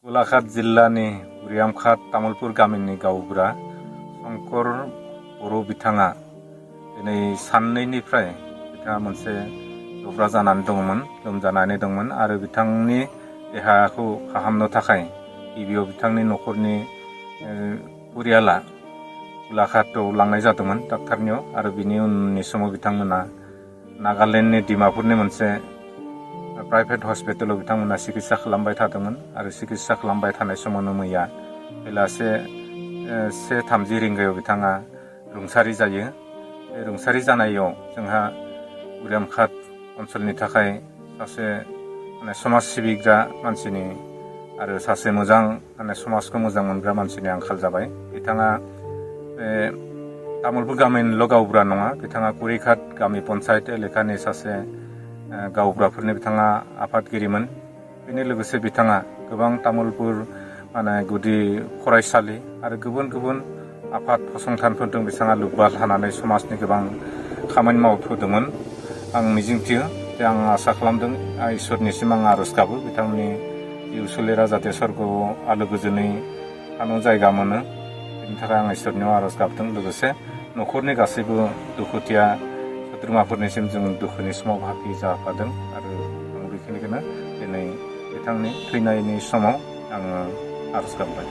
गलाघाट जिल्लानि उरियामघाट तामुलपुर गामिनि गावबुरा शंकर बर' बिथाङा दिनै साननैनिफ्राय बिथाङा मोनसे जब्रा जानानै दंमोन, लोमजानानै दंमोन आरो बिथांनि देहाखौ फाहामनो थाखाय गिबियाव बिथांनि न'खरनि परियाला गलाघाटआव लांनाय जादोंमोन डाक्टारनियाव आरो बिनि उननि समाव बिथांमोना नागालेण्डनि डिमापुरनि मोनसे प्राइभेट हस्पिटालाव बिथांमोना सिकित्सा खालामबाय थादोंमोन आरो सिकित्सा खालामबाय थानाय समावनो मैया बेलासे 1:30 रिंगायाव बिथाङा रुंसारि जायो। बे रुंसारि जानायाव जोंहा उरियामघाट ओनसोलनि थाखाय सासे समाज सिबिग्रा मानसिनि आरो सासे मोजां समाजखौ मोजां मोनग्रा मानसिनि आंखाल जाबाय। बिथाङा तामुलपुर गामिनिल' गावबुरा नङा, बिथाङा कुरिघाट गामि पन्सायत एलेकानि सासे गावबुराफोरनि बिथाङा आफादगिरिमोन। बेनि लोगोसे बिथाङा गोबां तामुलपुर गुदि फरायसालि आरो गुबुन गुबुन आफाद फसंथानफोरजों बिथाङा लोब्बा थानानै समाजनि गोबां खामानि मावबोदोंमोन। आं मिजिंथियो जे आं आसा खालामदों, इसोरनिसिम आं आरज गाबो बिथांनि जिउ सोलेरा जाहाथे स्वर्गआव आलो गोजोनै थानो जायगा मोनो, बेनि थाखाय आं इसोरनियाव आरज गाबदों। लोगोसे न'खरनि गासैबो दुखुथिया सोद्रोमाफोरनिसिम जों दुखुनि समाव बाहागि जाफादों आरो आं बेखिनिखौनो दिनै बिथांनि थैनायनि समाव आङो आरज गाबबाय।